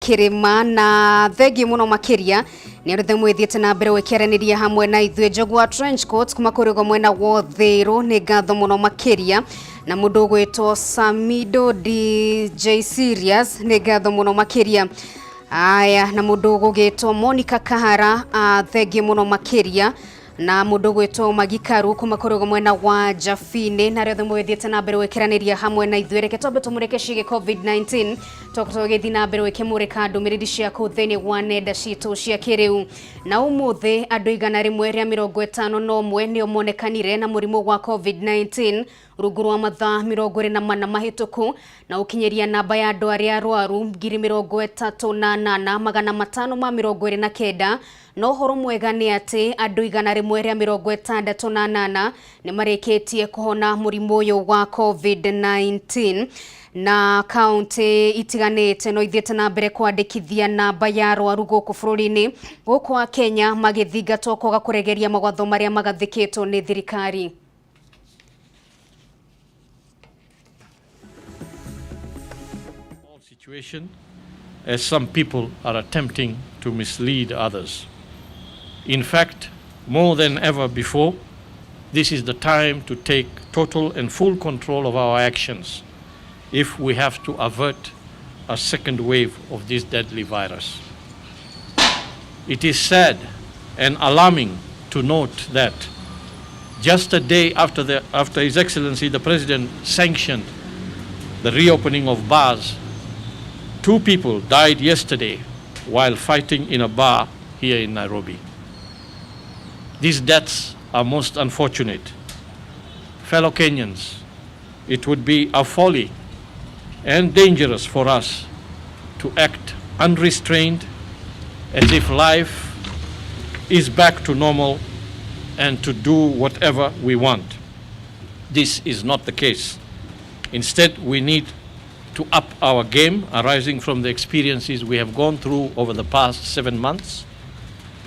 Kĩrĩma na thengiũ mũno makĩria nĩ andũ mwĩthiĩte na mbere gwĩkĩaranĩria hamwe na ithuĩ. Njogwa trench coat kuma kũrĩ mwena wa Ũthĩrũ, nĩ ngatho mũno makĩria, na mũndũ ũgwĩtwo Samido DJ Serious, nĩ ngatho mũno makĩria. Aya, na mũndũ ũgũgĩtwo Monica Kahara, thengiũ mũno makĩria, na mũndũ gwĩtwo Magikaru kuma kũrĩ mwena wa Jabini, na arĩa othe mũgĩthiĩte na mbere gwĩkĩranĩria hamwe na ithuĩ. Reke twambe tũmũrĩke ciĩgiĩ COVID-19, tũgĩthiĩ na mbere gwĩkĩmũrĩka ndũmĩrĩri ciaku thĩinĩ wa nenda citũ cia kĩrĩu. Na ũmũthĩ andũ 151 nĩo monekanire na mũrimũ wa COVID-19 rungu rwa mathaa 24 mahĩtũku, na ũkinyĩria namba ya andũ arĩa arwaru 38,529. No ũhoro mwega nĩ atĩ andũ 168 nĩ marĩkĩtie kũhona mũrimũ ũyũ wa COVID-19. Na kaunti itiganĩte no ithiĩte na mbere kwandĩkithia namba ya arwaru gũkũ bũrũri-inĩ, gũkũ wa Kenya magĩthingatwo kwaga kũregeria mawatho marĩa magathĩkĩtwo nĩ thirikari. Situation, as some people are attempting to mislead others. In fact, more than ever before, this is the time to take total and full control of our actions if we have to avert a second wave of this deadly virus. It is sad and alarming to note that just a day after His Excellency the President sanctioned the reopening of bars, 2 people died yesterday while fighting in a bar here in Nairobi. These deaths are most unfortunate. Fellow Kenyans, it would be a folly and dangerous for us to act unrestrained as if life is back to normal and to do whatever we want. This is not the case. Instead, we need to up our game arising from the experiences we have gone through over the past 7 months.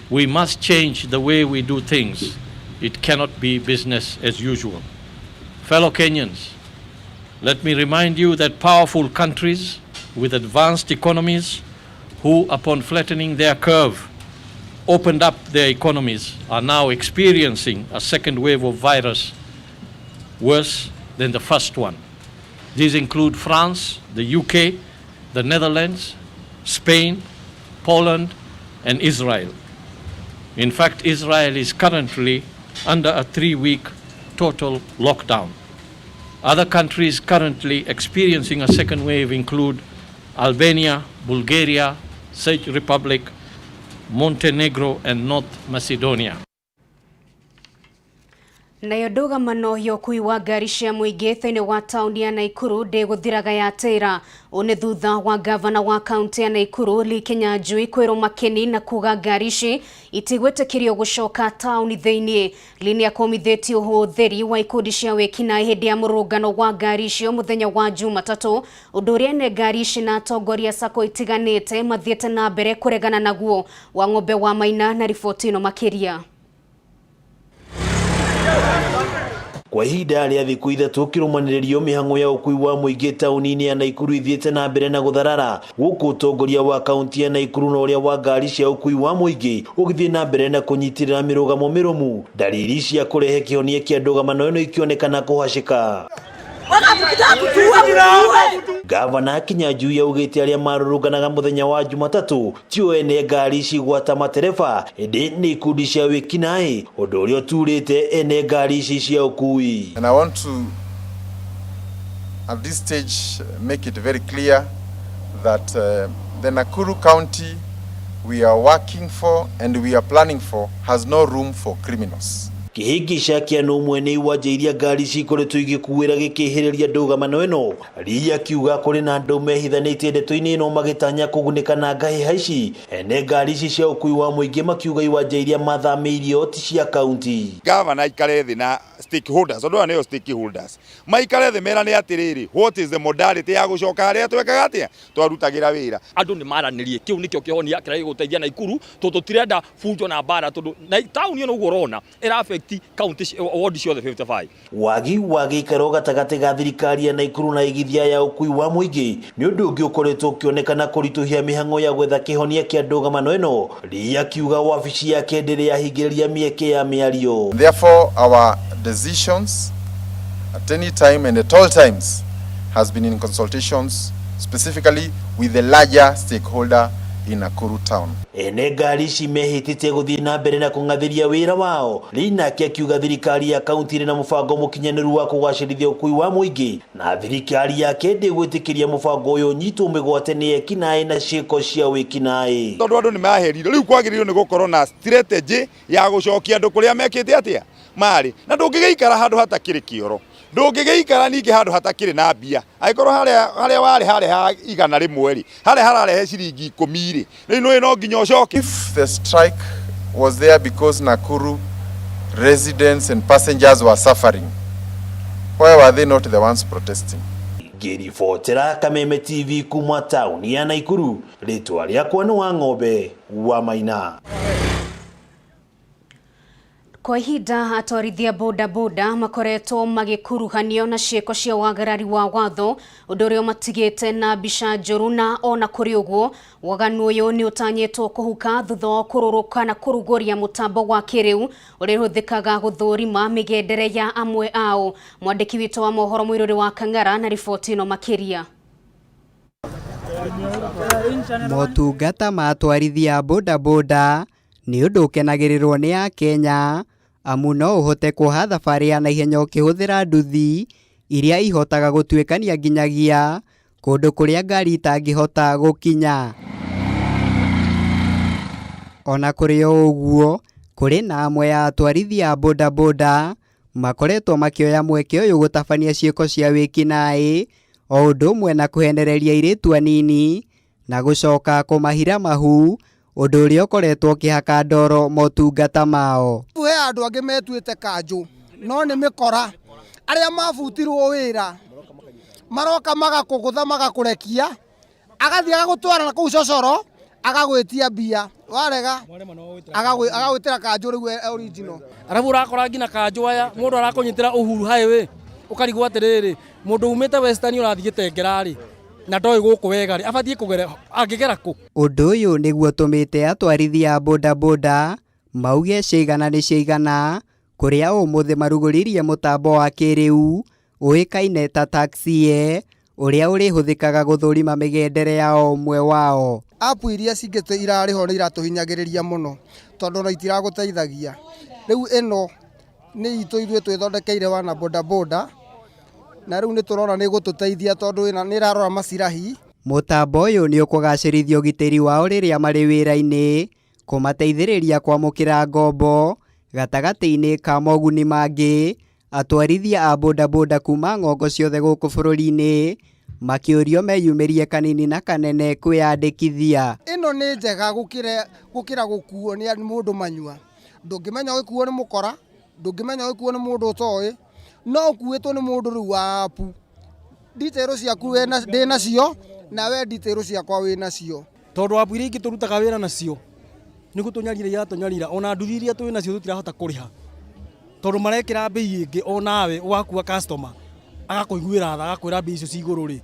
We must change the way we do things. It cannot be business as usual. Fellow Kenyans, let me remind you that powerful countries with advanced economies who, upon flattening their curve, opened up their economies are now experiencing a second wave of virus worse than the first one. These include France, the UK, the Netherlands, Spain, Poland, and Israel. In fact, Israel is currently under a 3-week total lockdown. Other countries currently experiencing a second wave include Albania, Bulgaria, Czech Republic, Montenegro, and North Macedonia. Nayo ndũgamano ya ũkui wa ngari cia mũingĩ thĩinĩ wa taũni ya Naikuru ndĩgũthiraga yatĩra. Ũũ nĩ thutha wa gavana wa kaunti ya Naikuru Lee Kinyanjui kwĩrwo makeni na kuga ngari ici itigwĩtĩkĩrio gũcoka taũni thĩinĩ. Lee nĩakomithĩtie ũhũthĩri wa ikundi cia wĩkinaĩ hĩndĩ ya mũrũrũngano wa ngari icio mũthenya wa Jumatatũ, ũndũ ũrĩa ene ngari ici na atongoria sacco itiganĩte mathiĩte na mbere kũregana naguo. Wa Ng'ombe wa Maina na riboti ĩno makĩria. Kwa ihinda rĩa thikũ ithatũ kĩrũmanĩrĩrio mĩhang'o ya ũkui wa mũingĩ taũni-inĩ ya Naikuru ithiĩte na mbere na gũtharara, gũkũ ũtongoria wa kaunti ya Naikuru na ũrĩa wa ngari cia ũkui wa mũingĩ ũgĩthiĩ na mbere na kũnyitĩrĩra mĩrũgamo mĩrũmu. Dalili cia kũrehe kĩhonia kĩa ndũgamano ĩno ikĩonekana kũhacĩka. Gavana Kinyanjui augĩte arĩa marũrũnganaga mũthenya wa Jumatatũ tio ene ngari ici gwata matereba, ĩndĩ nĩ ikundi cia wĩkinaĩ, ũndũ ũrĩa ũturĩte ene ngari ici cia ũkui. And I want to at this stage make it very clear that the Nakuru County we are working for and we are planning for has no room for criminals. Kĩhĩngĩca kĩa nũ mwene iwanja iria ngari cikoretwo igĩkuĩra gĩkĩhĩrĩria ndũgamano ĩno. Lee akiuga kũrĩ na andũ mehithanĩtie ndeto-inĩ ĩno magĩtanya kũgunĩka na ngahĩha ici. Ene ngari ici cia ũkui wa mũingĩ makiuga iwanja iria mathamĩirio ti cia kaunti. Gavana aikare thĩ na stakeholders, tondũ aya nĩo stakeholders, maikare thĩ merane atĩrĩrĩ, what is the modality ya gũcoka harĩa twekaga atĩa, twarutagĩra wĩra. Andũ nĩ maranĩrie, kĩu nĩkĩo kĩhonia kĩrĩa gĩgũteithia Naikuru, tondũ tũtirenda bunjo na mbara, tondũ taũni ĩno ũguo ũrona ĩra affect County county ward ciothe 55. Wagi wa gĩikaro gatagatĩ ga thirikari ya Naikuru na igithia ya ũkui wa mũingĩ nĩ ũndũ ũngĩ ũkoretwo ũkĩonekana kũritũhia mĩhang'o ya gwetha kĩhonia kĩa ndũgamano ĩno. Ria akiuga wabici yake ndĩrĩ yahingĩrĩria mĩeke ya mĩario. Therefore, our decisions at any time and at all times has been in consultations specifically with the larger stakeholder in Nakuru town. Ene ngari ici mehĩtĩte gũthiĩ na mbere na kũng'athĩria wĩra wao. Lee nake akiuga thirikari ya kaunti ĩrĩ na mũbango mũkinyanĩru wa kũgacĩrithia ũkui wa mũingĩ na thirikari yake ndĩgwĩtĩkĩria mũbango ũyũ ũnyitwo mĩgwate nĩ ekinaĩ na ciĩko cia wĩkinaĩ. Tondũ andũ nĩ maherirwo rĩu kwagĩrĩirwo nĩ gũkorwo na strategy ya gũcokia andũ kũrĩa mekĩte atĩa marĩ na ndũngĩgĩikara handũ hatakĩrĩ kĩoro, ndũngĩgĩikara ningĩ handũ hatakĩrĩ na mbia. Angĩkorwo harĩa warĩ harĩa ha 100 rĩ, harĩa hararehe ciringi 10 rĩ, rĩu nĩ no nginya ũcoke. If the strike was there because Nakuru residents and passengers were suffering, why were they not the ones protesting? Ngĩribotera Kameme TV kuma taũni ya Naikuru, rĩtwa rĩakwa nĩ wa Ng'ombe wa Maina. Kwa ihinda atwarithia bodaboda makoretwo magĩkuruhanio na ciĩko cia wagarari wa watho ũndũ ũrĩa ũmatigĩte na mbica njũru na ona kũrĩ ũguo waganu ũyũ nĩ ũtanyĩtwo kũhuka thutha wa kũrũrũka na kũrugũria mũtambo wa kĩrĩu ũrĩa ũhũthĩkaga gũthũrima mĩgendere ya amwe ao. Mwandĩki witũ wa mohoro Mũirũrĩ wa Kang'ara na riboti ĩno makĩria. Motungata ma atwarithia bodaboda nĩ ũndũ ũkenagĩrĩrwo nĩ Akenya amu no ũhote kuoha thabarĩ ya naihenya ũkĩhũthĩra nduthi iria ihotaga gũtuĩkania nginyagia kũndũ kũrĩa ngari itangĩhota gũkinya. Ona kũrĩ o ũguo, kũrĩ na amwe ya atwarithia a bodaboda makoretwo makĩoya mweke ũyũ gũtabania ciĩko cia wĩkinaĩ o ũndũ ũmwe na kũhenereria airĩtu anini na gũcoka kũmahira mahu ũndũ ũrĩa ũkoretwo ũkĩhaka ndoro motungata mao. He andũ angĩ metuĩte kanjũ no nĩ mĩkora arĩa mabutirwo wĩra maroka magakũgũtha magakũrekia agathiĩ agagũtwara na kũu cocoro agagwĩtia mbia warega agagwĩtĩra kanjũ rĩu original. Arabu ũrakora nginya kanjũ aya mũndũ arakũnyitĩra Uhuru Highway ũkarigwo atĩrĩrĩ mũndũ umĩte Western ũrathiĩ Gĩtengera rĩ na ndoĩ gũkũ wega rĩ abatiĩ kũgera angĩgera kũ. Ũndũ ũyũ nĩguo ũtũmĩte atwarithia a bodaboda mauge ciaigana nĩ ciaigana kũrĩa ũmũthĩ marugũririe mũtambo wa kĩrĩu ũĩkaine ta taxie ũrĩa ũrĩhũthĩkaga gũthũrima mĩgendere ya o ũmwe wao. App iria cingĩ irarĩ ho nĩ iratũhinyagĩrĩria mũno tondũ ona itiragũteithagia. Rĩu ĩno nĩ itũ ithuĩ twĩthondekeire wana bodaboda na rĩu nĩ tũrona nĩ gũtũteithia tondũ nĩ ĩrarora macirahi. Mũtambo ũyũ nĩ ũkũgacĩrithia ũgitĩri wao rĩrĩa marĩ wĩra-inĩ, kũmateithĩrĩria kwamũkĩra ngombo gatagatĩ-inĩ ka moguni mangĩ. Atwarithia a bodaboda kuma ng'ongo ciothe gũkũ bũrũri-inĩ makĩũrio meyumĩrie kanini na kanene kwĩyandĩkithia. Ĩno nĩ njega gũkĩra gũkuo nĩ mũndũ manyua. Ndũngĩmenya ũgĩkuo nĩ mũkora, ndũngĩmenya ũgĩkuo nĩ mũndũ ũtoĩ, no ũkuĩtwo nĩ mũndũ rĩu wa app. Details ciaku ndĩ nacio na we details ciakwa wĩ nacio. Tondũ app iria ingĩ tũrutaga wĩra nacio nĩ gũtũnyarira iratũnyarira ona nduthi iria twĩ nacio tũtirahota kũrĩha tondũ marekĩra mbei ĩngĩ onawe wakua customer agakũiguĩra tha agakwĩra mbei icio ci igũrũ rĩ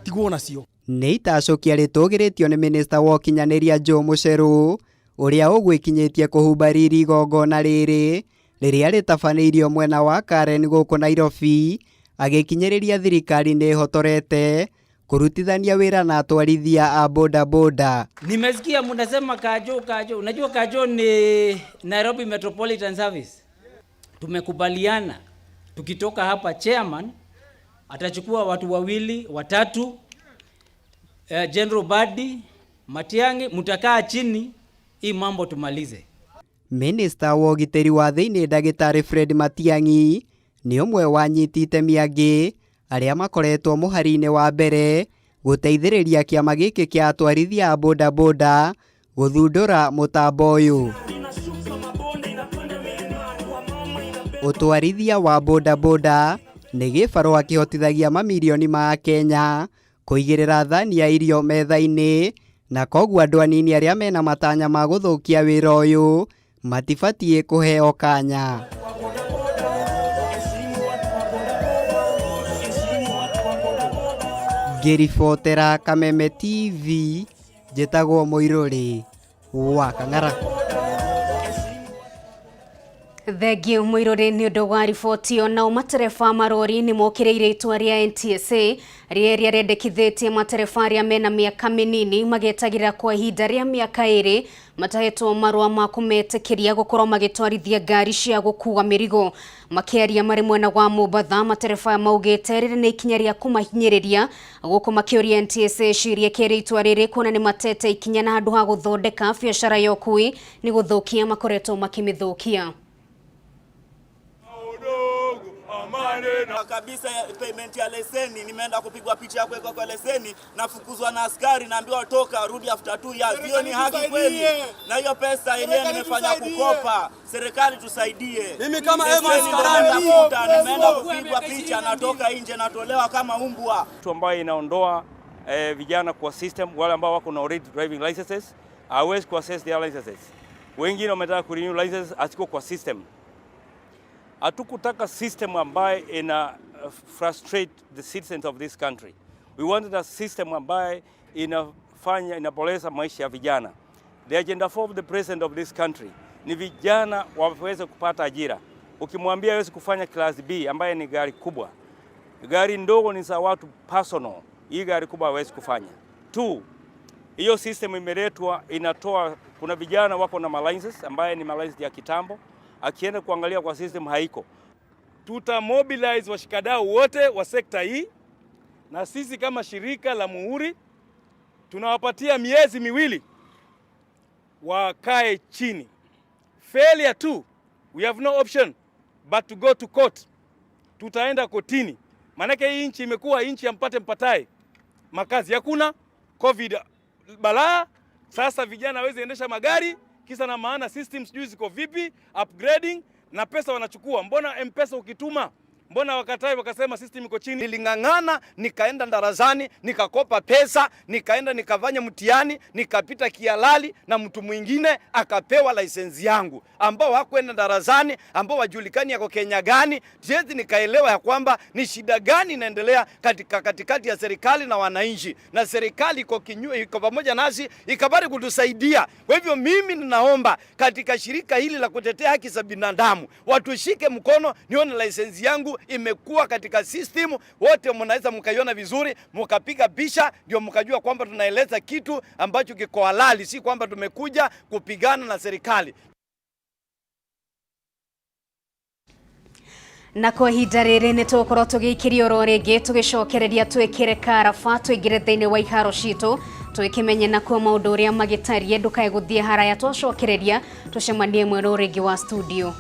tigwo nacio. Nĩ itacũkia rĩtũgĩrĩtio nĩ minista wa ũkinyanĩria Joe Mucheru ũrĩa ũgwĩkinyĩtie kũhumba riri igongona rĩrĩ rĩrĩa rĩtabanĩirio mwena wa Karen gũkũ Nairobi agĩkinyĩrĩria thirikari nĩ ĩhotorete kũrutithania wĩra na atwarithia a bodaboda. Nimesikia mnasema Kajo Kajo. Unajua Kajo ni Nairobi Metropolitan Service. Tumekubaliana tukitoka hapa chairman atachukua watu wawili watatu, General Badi Matiang'i, mtakaa chini hii mambo tumalize. Minista wa ũgitĩri wa thĩinĩ Ndagĩtarĩ Fred Matiang'i nĩ ũmwe wa anyiti itemi angĩ arĩa makoretwo mũhari-inĩ wa mbere gũteithĩrĩria kĩama gĩkĩ kĩa atwarithia a bodaboda gũthundũra mũtambo ũyũ. Ũtwarithia wa bodaboda nĩ gĩbarũa kĩhotithagia mamirioni ma Akenya kũigĩrĩra thani ya irio metha-inĩ na koguo andũ anini arĩa mena matanya ma gũthũkia wĩra ũyũ matibatiĩ kũheo kanya. Ngĩribotera Kameme TV, njĩtagwo Mũirũrĩ wa Kang'ara. Thengiũ Mũirũrĩ nĩ ũndũ wa riboti ĩyo. Nao matereba marori nĩ mokĩrĩire itua rĩa NTSA rĩrĩa rĩendekithĩtie matereba arĩa mena mĩaka mĩnini magetagĩrĩra kwa ihinda rĩa mĩaka 2 matahetwo marũa ma kũmetĩkĩria gũkorwo magĩtwarithia ngari cia gũkua mĩrigo. Makĩaria marĩ mwena wa Mombatha, matereba aya maugĩte rĩrĩ nĩ ikinya rĩa kũmahinyĩrĩria, gũkũ makĩũria NTSA ĩcirie kerĩ itua rĩrĩ kuona nĩ matete ikinya na handũ ha gũthondeka biacara ya ũkui nĩ gũthũkia makoretwo makĩmĩthũkia. Kabisa payment ya leseni, nimeenda kupigwa picha ya kuwekwa kwa leseni, nafukuzwa na askari, naambiwa toka, rudi after 2 years. Hiyo ni haki kweli? Na hiyo pesa yenyewe nimefanya kukopa. Serikali tusaidie. Mimi kama Leseni Evans Karani, nimetafuta, nimeenda kupigwa picha, natoka nje, natolewa kama umbwa. Kitu ambayo inaondoa vijana kwa system, wale ambao wako na already driving licenses hawezi kuaccess their licenses. Wengine wametaka kurenew licenses asiko kwa system. Hatukutaka system ambayo ina frustrate the citizens of this country. We wanted a system ambayo inafanya inaboresha maisha ya vijana. The agenda 4 of the president of this country ni vijana waweze kupata ajira. Ukimwambia hawezi kufanya class B ambaye ni gari kubwa, gari ndogo ni za watu personal, hii gari kubwa hawezi kufanya. 2, hiyo system imeletwa inatoa, kuna vijana wako na licenses ambaye ni license ya kitambo, akienda kuangalia kwa system haiko. Tuta mobilize washikadau wote wa sekta hii, na sisi kama shirika la Muhuri tunawapatia miezi 2 wakae chini. Failure tu, we have no option but to go to court. Tutaenda kotini, maanake hii nchi imekuwa nchi ya mpate mpatae, makazi hakuna, COVID balaa. Sasa vijana hawezi endesha magari, kisa na maana system sijui ziko vipi, upgrading na pesa wanachukua. Mbona M-Pesa ukituma, mbona wakatai wakasema system iko chini? Niling'ang'ana, nikaenda darasani, nikakopa pesa, nikaenda nikafanya mtihani, nikapita kihalali, na mtu mwingine akapewa license yangu, ambao hakwenda darasani, ambao wajulikani yako Kenya gani. Siwezi nikaelewa ya kwamba ni shida gani inaendelea katika katikati ya serikali na wananchi, na serikali iko kinyume, iko pamoja nasi ikabali kutusaidia. Kwa hivyo mimi ninaomba katika shirika hili la kutetea haki za binadamu watushike mkono, nione license yangu imekuwa katika system, wote mnaweza mkaiona vizuri, mkapiga picha, ndio mkajua kwamba tunaeleza kitu ambacho kiko halali, si kwamba tumekuja kupigana na serikali. Na kwa ihinda rĩrĩ nĩ tũgũkorwo tũgĩikĩria oro rĩngĩ tũgĩcokereria twĩkĩre karaba tũingĩre thĩinĩ wa iharo citũ tũgĩkĩmenye nakuo maũndũ ũrĩa magĩtariĩ. Ndũkae gũthiĩ haraya, twacokereria tũcemanie mwena rĩngĩ wa studio.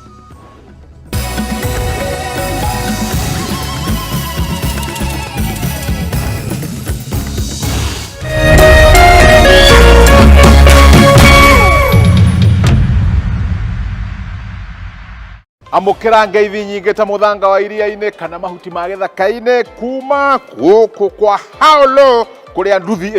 Amũkĩra ngeithi nyingĩ ta mũthanga wa iria-inĩ kana mahuti ma gĩthaka-inĩ kuma gũkũ kwa Haolo kũrĩa nduthi.